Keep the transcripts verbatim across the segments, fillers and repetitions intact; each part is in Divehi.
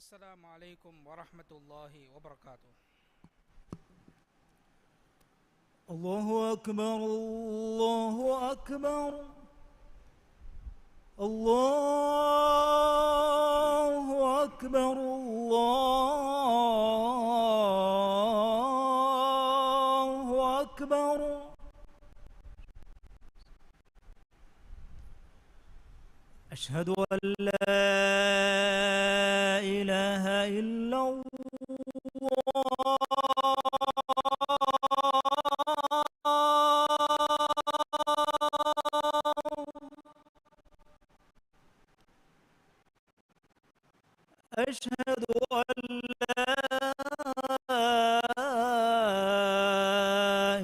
السلام عليكم ورحمة الله وبركاته. الله أكبر، الله أكبر، الله أكبر، الله أكبر. أشهد أن لا إله إلا الله. أشهد أن لا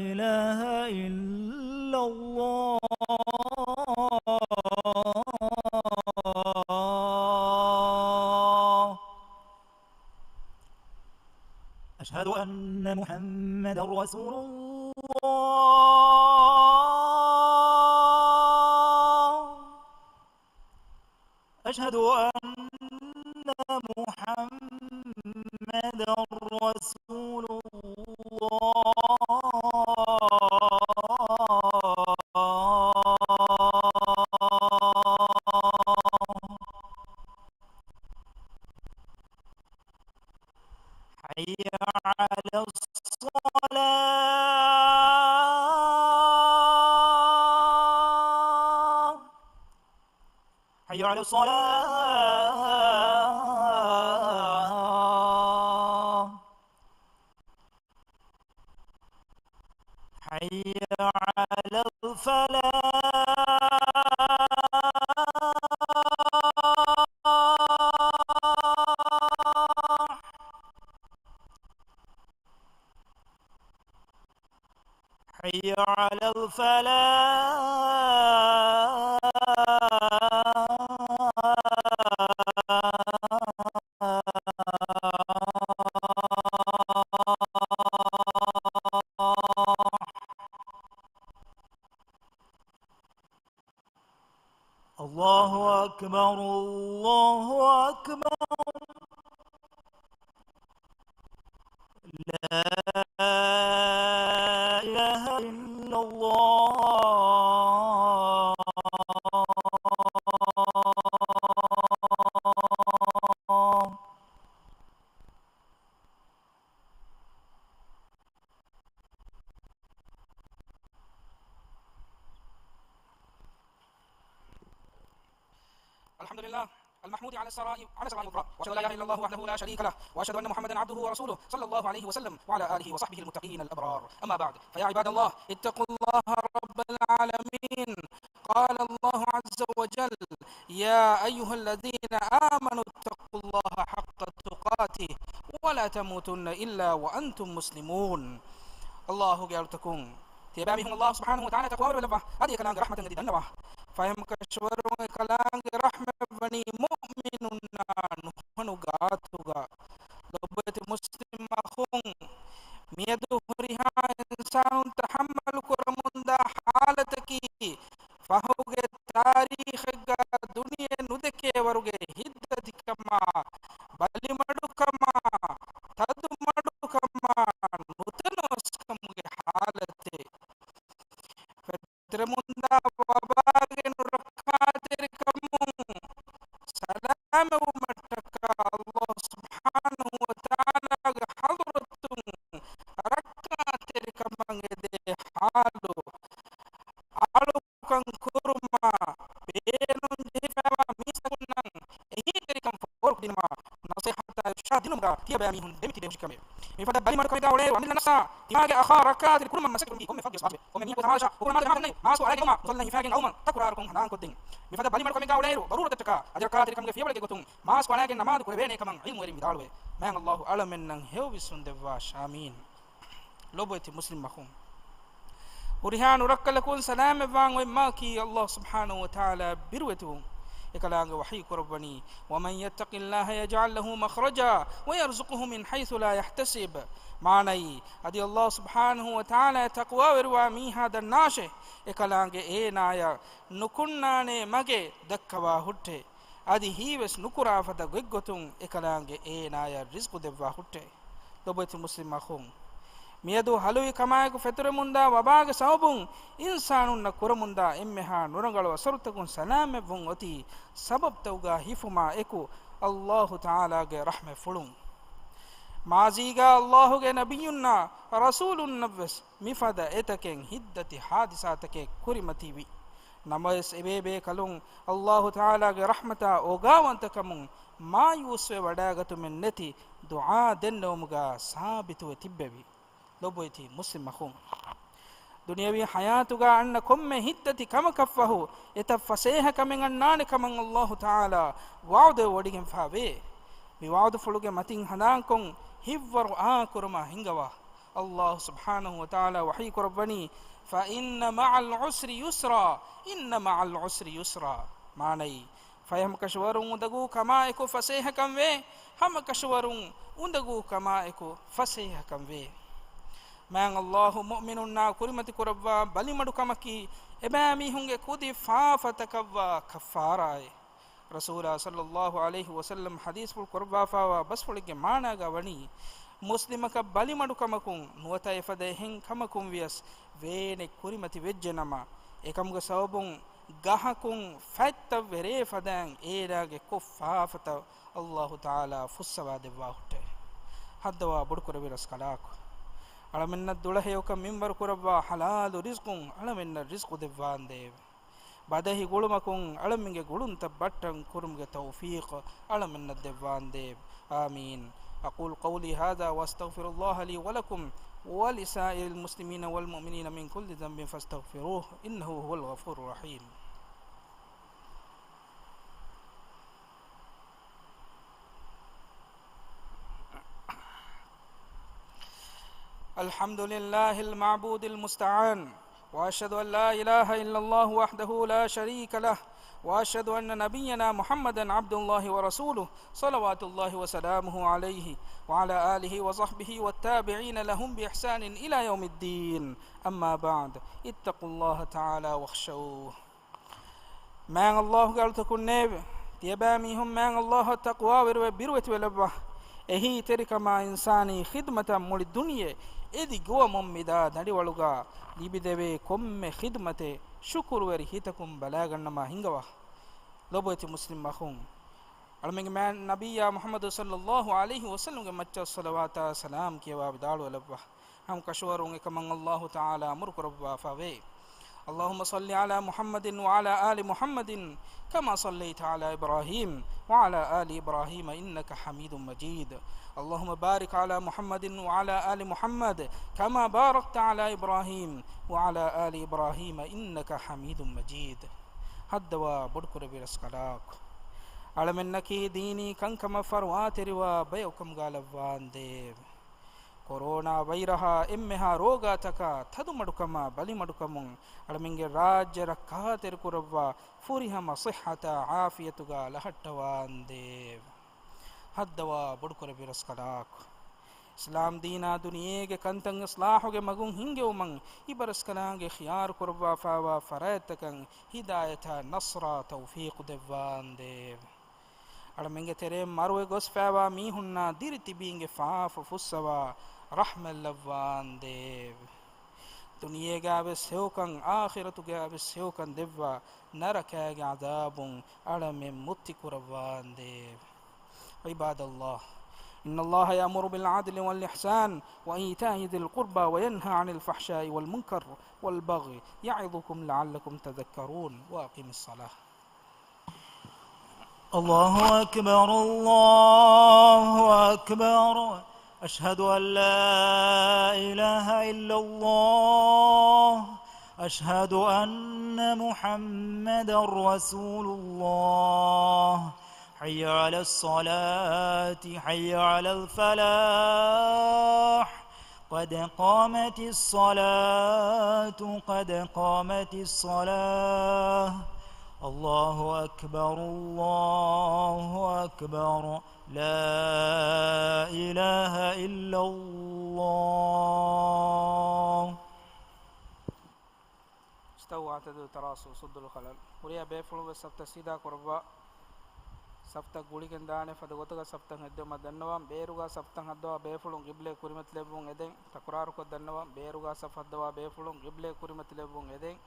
إله إلا الله. أشهد أن محمدا رسول الله. أشهد أن محمدا رسول الله. حي على الصلاة. حي على الصلاة. حي على الفلاح. حي على الفلاح. الله أكبر، الله أكبر. لا إله إلا الله. الحمد لله المحمود على السراء، على السراء والضراء، وأشهد أن لا إله إلا الله وحده لا شريك له، وأشهد أن محمدا عبده ورسوله، صلى الله عليه وسلم وعلى آله وصحبه المتقين الأبرار. أما بعد، فيا عباد الله، اتقوا الله رب العالمين. قال الله عز وجل: يا أيها الذين آمنوا اتقوا الله حق تقاته ولا تموتن إلا وأنتم مسلمون. އައްލާހުގެ އަޅުތަކުން، ތިޔަބައިމީހުން އައްލާހު ސުބްޙާނަހު ވަތަޢާލާ ތަޤްވާވެރިވެލައްވާ. އަދި އެކަލާނގެ ރަޙްމަތަށް އެދި ދަންނަވާ. ފަހެ ކަށަވަރުން އެކަލާނގެ ރަޙްމަތް ވަނީ މުއުމިނުންނާ ނުހަނު ގާތުގަ. ލޮބުވެތި މުސްލިމް އަޚުން، މިއަދު ހުރިހާ އިންސާނުން ތަޙައްމަލު ކުރަމުންދާ ޙާލަތަކީ، ފަހުގެ ތާރީޚެއްގަ ދުނިޔެ ނުދެކޭވަރުގެ ހިތްދަތިކަމާ، ބަލިމަޑުކަމާ، ތަދުމަޑުކަމާ، ނުތަނަވަސްކަމުގެ ޙާލަތެއް. ފެތުރެމުންދާ ވަބާގެ ނުރައްކާތެރިކަމުން ސަލާމަތްވުމަށްޓަކާ އައްލާހު ސުބްޙާނަހު ވަތަޢާލާގެ ޙަޟްރަތުން ރައްކާތެރިކަމަށް އެދޭ ޙާލު، އަޅުކަން ކުރުމާ، ބޭނުން ޖެހިފައިވާ މީސްތަކުންނަށް އެހީތެރިކަން ފޯރުކުދިނުމާ، ނަޞޭޙަތާ އިރުޝާދު ދިނުމުގަ ތިޔަބައިމީހުން ދެމިތިބޭ ހުށިކަމެވެ. މިފަދަ ބަލިމަޑުކަމެއްގާ އުޅޭއިރު އަމިއްލަ ނަފްސާ ތިމާގެ އަޚާ ރައްކާތެރި ކުރުމަށް މަސައްކަތް ކުރުން މި ކޮންމެ ފަރުދު ސާބިތު. ކޮންމެ މީހަކު ސަމާލަށާ ހުކުރު މާދަ ޖަމާޢަތެއް ނެތް، މާސްކު އަޅާގެން އައުމަށް ތަކުރާރުކޮށް ހަނދާންކޮށްދޭން. މިފަދަ ބަލިމަޑުކަމެއްގާ އުޅޭއިރު ޟަރޫރަތަށްޓަކާ އަދި ރައްކާތެރިކަމުގެ ފިޔަވަޅެއްގެ ގޮތުން މާސްކު އަޅާގެން ނަމާދު ކުރެވޭނޭ ކަމަށް ޢިލްމުވެރިން ވިދާޅުވޭ. މާތް އައްލާހު އަޅަމެންނަށް ހެޔޮ ވިސްނުން ދެއްވާށި. އާމީން. ލޮބުވެތި މުސްލިމް އަޚުން، ހުރިހާ ނުރައްކަލަކުން ސަލާމަތްވާން އޮތް މާކީ އައްލާހު ސުބްޙާނަހު ވަތަޢާލާ ބިރުވެތިވުން. އެކަލާނގެ ވަޙީ ކުރައްވަނީ، وَمَن يَتَّقِ اللَّهَ يَجْعَلْ لَهُ مَخْرَجًا وَيَرْزُقْهُ مِنْ حَيْثُ لَا يَحْتَسِبُ. މާނައީ، އަދި އައްލާހު ސުބްޙާނަހު ވަތަޢާލާއަށް ތަޤްވާވެރިވާ މީހާ ދަންނާށޭ، އެކަލާނގެ އޭނާޔަށް ނުކުންނާނޭ މަގެއް ދައްކަވާ ހުއްޓޭ. އަދި ހީވެސް ނުކުރާ ފަދަ ގޮތްގޮތުން އެކަލާނގެ އޭނާޔަށް ރިޒްޤު ދެއްވާ ހުއްޓޭ. ލޮބުވެތި މުސްލިމް އަޚުން، މިއަދު ހަލުވި ކަމާއެކު ފެތުރެމުންދާ ވަބާގެ ސަބަބުން އިންސާނުންނަށް ކުރަމުންދާ އެންމެހާ ނުރަނގަޅު އަސަރުތަކުން ސަލާމަތްވުން އޮތީ ސަބަބުތަކުގަ ހިފުމާ އެކު އައްލާހު ތަޢާލާގެ ރަޙްމަތްފުޅުން. މާޒީގަ އައްލާހުގެ ނަބިއްޔުންނާ ރަސޫލުންނަށްވެސް މިފަދަ އެތަކެއް ހިތްދަތި ހާދިސާތަކެއް ކުރިމަތިވި. ނަމަވެސް، އެބޭބޭކަލުން އައްލާހު ތަޢާލާގެ ރަޙްމަތާ އޯގާވަންތަކަމުން މާޔޫސްވެ ވަޑާގަތުމެއް ނެތި ދުޢާ ދެންނެވުމުގަ ސާބިތުވެ ތިއްބެވި. ލޮބުވެތި މުސްލިމް އަޚުން، ދުނިޔަވީ ޙަޔާތުގަ އަންނަ ކޮންމެ ހިތްދަތި ކަމަކަށްފަހު އެތައް ފަސޭހަ ކަމެއް އަންނާނެ ކަމަށް އައްލާހު ތަޢާލާ ވަޢުދެއް ވޮޑިގެންފާވޭ. މި ވަޢުދުފުޅުގެ މަތިން ހަނދާންކޮށް، ހިތްވަރު އާކުރުމަށް ހިނގަވާ. އައްލާހު ސުބްޙާނަހު ވަތަޢާލާ ވަޙީކުރައްވަނީ، فإن مع العسر يسرا، إن مع العسر يسرا. މާނައީ، ފަހެ ހަމަކަށަވަރުން އުނދަގޫ ކަމާއެކު ފަސޭހަކަން ވޭ، ހަމަކަށަވަރުން އުނދަގޫ ކަމާއެކު ފަސޭހަކަން ވޭ. މާތް އައްލާހު މުއުމިނުންނާ ކުރިމަތި ކުރައްވާ ބަލިމަޑުކަމަކީ، އެބައިމީހުންގެ ކުދި ފާފަތަކަށްވާ ކައްފާރާއެއް. ރަސޫލާ ޞައްލައްލާހު ޢަލައިހި ވަސައްލަމް ޙަދީޘްފުޅު ކުރައްވާފާވާ ބަސްފުޅެއްގެ މާނާގަ ވަނީ، މުސްލިމަކަށް ބަލިމަޑުކަމަކުން ނުވަތަ އެފަދަ އެހެން ކަމަކުން ވިޔަސް ވޭނެއް ކުރިމަތި ވެއްޖެނަމަ، އެކަމުގެ ސަބަބުން ގަހަކުން ފަތްތައް ވެރޭ ފަދައިން އޭނާގެ ކޮށް ފާފަތައް އައްލާހު ތަޢާލާ ފުއްސަވާ ދެއްވާ ހުއްޓޭ. ހައްދަވާ ބޮޑުކުރެއްވި ރަސްކަލާކޮ، އަޅަމެންނަށް ދުޅަހެޔޮކަން މިންވަރު ކުރައްވާ ޙަލާލު ރިޒްޤުން އަޅަމެންނަށް ރިޒްޤު ދެއްވާނދޭވެ. ބަދަހި ގުޅުމަކުން އަޅަމެންގެ ގުޅުންތައް ބައްޓަން ކުރުމުގެ ތައުފީޤު އަޅަމެންނަށް ދެއްވާނދޭވެ. آمين. أقول قولي هذا وأستغفر الله لي ولكم ولسائر المسلمين والمؤمنين من كل ذنب فاستغفروه إنه هو الغفور الرحيم. الحمد لله المعبود المستعان، وأشهد أن لا إله إلا الله وحده لا شريك له، وأشهد أن نبينا محمدا عبد الله ورسوله، صلوات الله وسلامه عليه وعلى آله وصحبه والتابعين لهم بإحسان إلى يوم الدين. أما بعد، اتقوا الله تعالى واخشوه. މާތް އައްލާހުގެ އަޅުތަކުންނޭވެ! ތިޔަބައިމީހުން މާތް އައްލާހަށް ތަޤްވާވެރިވެ ބިރުވެތިވެލައްވާ. އެހީތެރިކަމާ އިންސާނީ ޚިދްމަތަށް މުޅި ދުނިޔެ އެދި ގޮވަމުން މިދާ ދަނޑިވަޅުގަ ލިބިދެވޭ ކޮންމެ ޚިދްމަތެއް ޝުކުރުވެރި ހިތަކުން ބަލާގަންނަމާ ހިނގަވާ. ލޮބުވެތި މުސްލިމް އަޚުން، އަޅަމެންގެ މާތް ނަބިއްޔާ މުޙައްމަދު ޞައްލައްލާހު ޢަލައިހި ވަސައްލަމްގެ މައްޗަށް ޞަލަވާތާ ސަލާމް ކިޔަވާ ވިދާޅުވެލައްވާ. ހަމަކަށަވަރުން އެކަމަށް އައްލާހު ތަޢާލާ އަމުރު ކުރައްވާފަ ވޭ. اللهم صل على محمد وعلى آل محمد كما صليت على إبراهيم وعلى آل إبراهيم إنك حميد مجيد. اللهم بارك على محمد وعلى آل محمد كما باركت على إبراهيم وعلى آل إبراهيم إنك حميد مجيد. ހައްދަވާ ބޮޑުކުރެއްވި ރަސްކަލާކޮ، އަޅަމެންނަކީ ދީނީ ކަންކަމަށް ފަރުވާތެރިވާ ބަޔަކު ކަމުގަ ލައްވާނދޭވެ. ކޮރޯނާ ވައިރަހާ އެންމެހާ ރޯގާތަކާ ތަދުމަޑުކަމާ ބަލިމަޑުކަމުން އަޅަމެންގެ ރާއްޖެ ރައްކާތެރިކުރައްވާ ފުރިހަމަ ޞިއްޙަތާ ޢާފިޔަތުގަ ލަހައްޓަވާނދޭވެ. ހައްދަވާ ބޮޑުކުރެއްވި ރަސްކަލާކޮ، އިސްލާމް ދީނާ ދުނިޔޭގެ ކަންތައް އިޞްލާޙުގެ މަގުން ހިންގެވުމަށް އިބަރަސްކަލާނގެ ޚިޔާރު ކުރައްވާފާވާ ފަރާތްތަކަށް ހިދާޔަތާ ނަޞްރާ ތައުފީޤު ދެއްވާނދޭވެ. އަޅަމެންގެ ތެރެއިން މަރުވެ ގޮސްފާވާ މީހުންނާ ދިރިތިބީންގެ ފާފަ ފުއްސަވާ ރަޙްމަތް ލައްވާނދޭވެ. ދުނިޔޭގަވެސް ހެޔޮކަން، އާޚިރަތުގަވެސް ހެޔޮކަން ދެއްވާ ނަރަކާގެ ޢަޛާބުން އަޅަމެން މުއްތި ކުރައްވާނދޭވެ. عباد الله، إن الله يأمر بالعدل والإحسان وإيتاء ذي القربى وينهى عن الفحشاء والمنكر والبغي يعظكم لعلكم تذكرون. وأقم الصلاة. الله أكبر، الله أكبر. أشهد أن لا إله إلا الله. أشهد أن محمدا رسول الله. حي على الصلاة، حي على الفلاح. قد قامت الصلاة، قد قامت الصلاة. الله أكبر، الله أكبر. لا إله إلا الله. استووا واعتدلوا تراصوا سدوا الخلل. ހުރިހާ ބޭފުޅުން ވެސް ސަފްތައް ސީދާ ކުރައްވާ. ސަފްތައް ގުޅިގެން ދާނެ ފަދަ ގޮތުގަ ސަފްތައް ހެއްދެވުމަށް ދަންނަވަން. ބޭރުގަ ސަފްތައް ހައްދަވާ ބޭފުޅުން ގިބްލައަށް ކުރިމަތިލެއްވުން އެދެން. ތަކުރާރުކޮށް ދަންނަވަން. ބޭރުގަ ސަފް ހައްދަވާ ބޭފުޅުން ގިބްލައަށް ކުރިމަތިލެއްވުން އެދެން.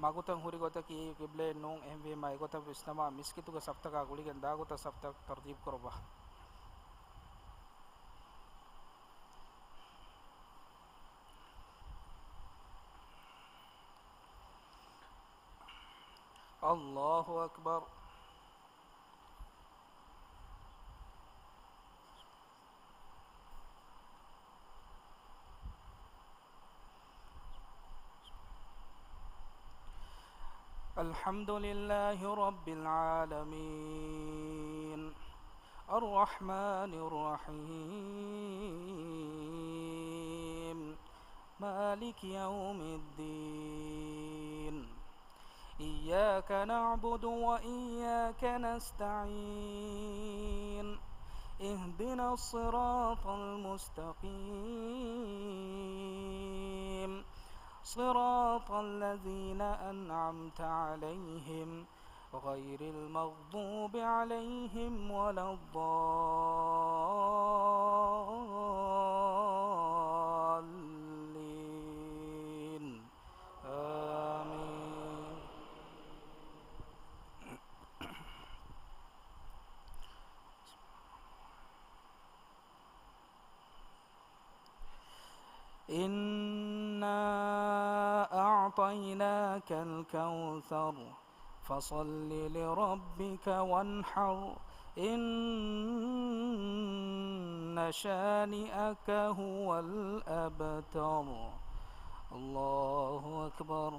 މަގުތައް ހުރި ގޮތަކީ ގިބްލައެއް ނޫން. އެހެންވީމާ އެގޮތަށް ވިސްނަމާ މިސްކިތުގެ ސަފްތަކާ ގުޅިގެން ދާ ގޮތަށް ސަފްތައް ތަރުތީބު ކުރައްވާ. الله أكبر. الحمد لله رب العالمين. الرحمن الرحيم. مالك يوم الدين. إياك نعبد وإياك نستعين. اهدنا الصراط المستقيم. صراط الذين أنعمت عليهم غير المغضوب عليهم ولا الضالين. آمين. إنا أعطيناك الكوثر. فصل لربك وانحر. إن شانئك هو الأبتر. الله أكبر.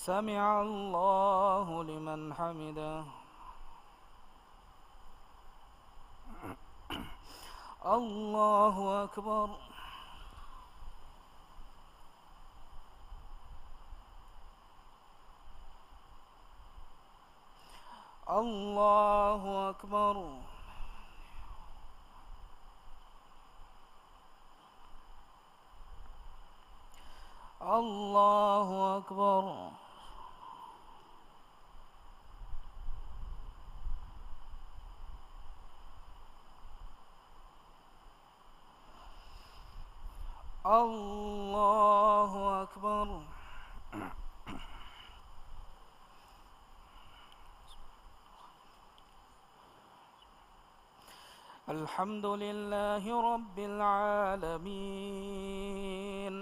سمع الله لمن حمده. الله أكبر. الله أكبر. الله أكبر. الله أكبر. الحمد لله رب العالمين.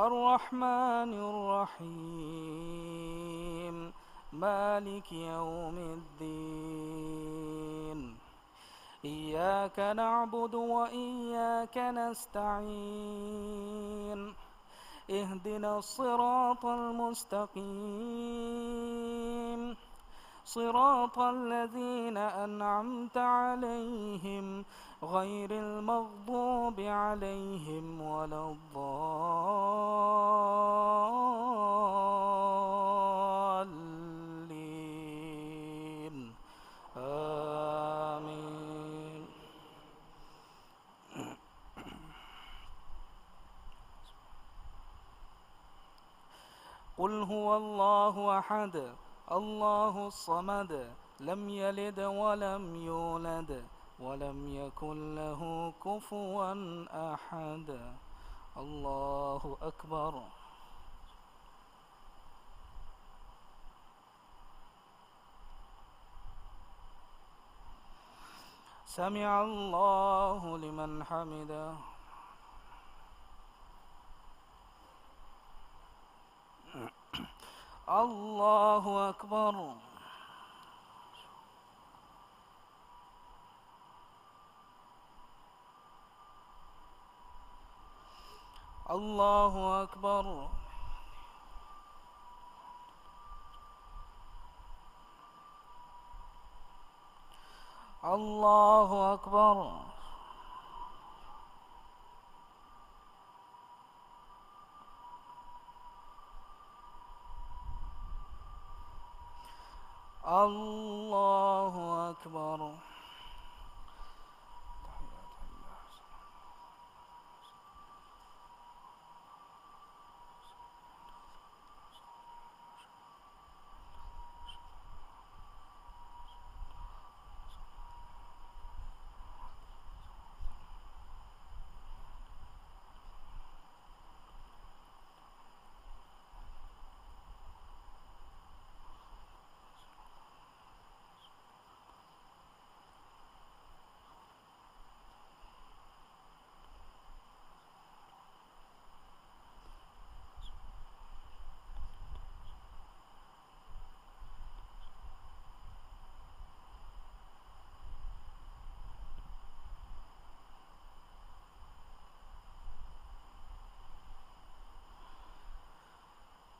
الرحمن الرحيم. مالك يوم الدين. إياك نعبد وإياك نستعين. اهدنا الصراط المستقيم. صراط الذين أنعمت عليهم غير المغضوب عليهم ولا الضالين. آمين. قل هو الله أحد، الله الصمد، لم يلد ولم يولد، ولم يكن له كفوا أحد. الله أكبر. سمع الله لمن حمده. الله أكبر. الله أكبر. الله أكبر. الله أكبر.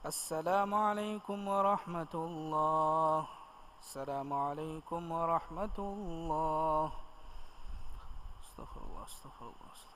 السلام عليكم ورحمة الله. السلام عليكم ورحمة الله. أستغفر الله، أستغفر الله، أستغفر الله.